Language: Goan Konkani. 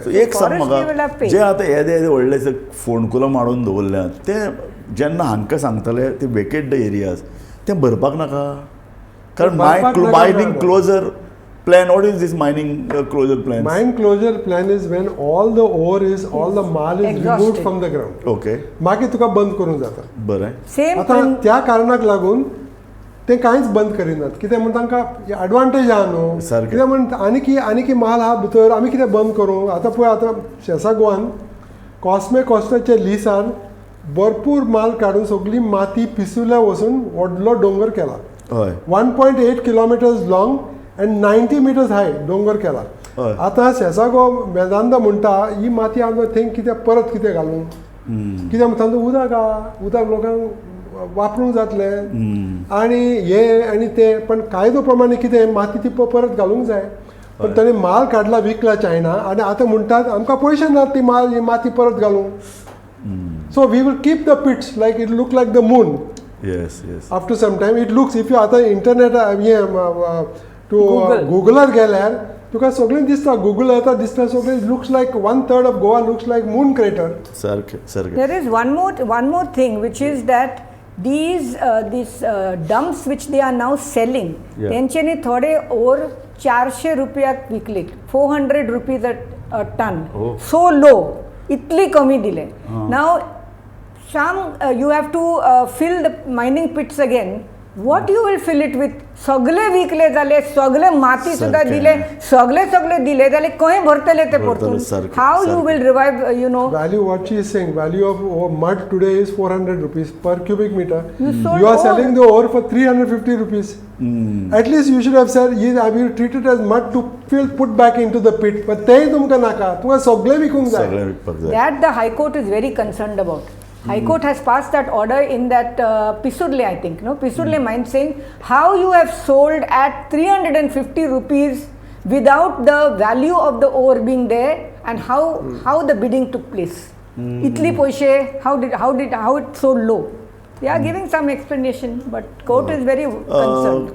Correct. So एक सांग Forest they will have म्हाका paid. जे आतां येदे येदे व्हडले फोंडकुलां मारून दवरल्यात ते जेन्ना हांकां सांगतले ते वेकेट the areas ते भरपाक नाका कारण माय भरपाक नाका मायनींग ना. Closure plan, what is this mining closure plan? Mine closure plan is when all the ore is, all the mall is removed Exhausted. From the ground. Okay. मागीर तुका बंद करूंक जाता. बरें. Same आतां त्या कारणाक लागून ते कांयच बंद करिनात. कित्याक म्हण तांकां एडवांटेज आहा न्हू. सारकें. कित्याक म्हण आनी आनी माल आहा भितर, आमी कितें बंद करूं? आतां पळय, आतां शेसा गोवान कॉस्मे कॉस्टाच्या लिसान भरपूर माल काडून सगळी माती पिसुल्या वचून व्हडलो दोंगर केला. 1.8 kilometers long and 90 meters high दोंगर केला. आतां शेसागो मेदांता म्हणटा, ही माती आमकां थंय कित्याक परत कितें घालूं? कित्याक म्हणटा, तांचो उदक आहा, उदक लोकांक वापरूंक जातलें आनी हे आनी ते. पण कायदो प्रमाणे कितें माती ती परत घालूंक जाय. पण ताणें माल काडला, विकला चायना आनी आतां म्हणटात आमकां पयशे नात ती माल ही माती परत घालूंक. So we will keep the pits like it look like the moon. Yes yes After some time it looks, if you आतां इंटरनेट हें टू Google. गुगलार गेल्यार तुका सगळें दिसता. गुगल आतां दिसता सगळें, looks like one third of Goa looks like moon crater. सारकें सारकें. There is one more thing, which is that these dumps which they are now selling, तेंच्यांनी थोडे ओर 400 रुपयाक विकले, ₹400 a ton. Oh. So low, इतली कमी दिले. Now some you have to fill the mining pits again. What you will fill it with? सगळे विकले जाले, सगळे माती सुद्दां सारकें. दिले, सगळे सगळे दिले जाल्यार खंय भरतले ते भरतले, परतून? सारकें, How you सारकें. Will revive? Value, what she is saying, value of mud today is ₹400 per cubic meter. You sold You are ore. Selling the ore for ₹350. At least you should have said, "Yes, I will treat it as mud to fill, put back into the pit." But तेय तुमकां नाका, तुमकां सगळें विकूंक जाय. सगळें विकपाक जाय. That the High Court is very concerned about. High Court has passed that order in that Pisurle, I think, no? Pisurle mine, saying how you have sold at ₹350 without the value of the ore being there and how the bidding took place. इतली पैसे, how it so low? They are giving some explanation, but court is very concerned.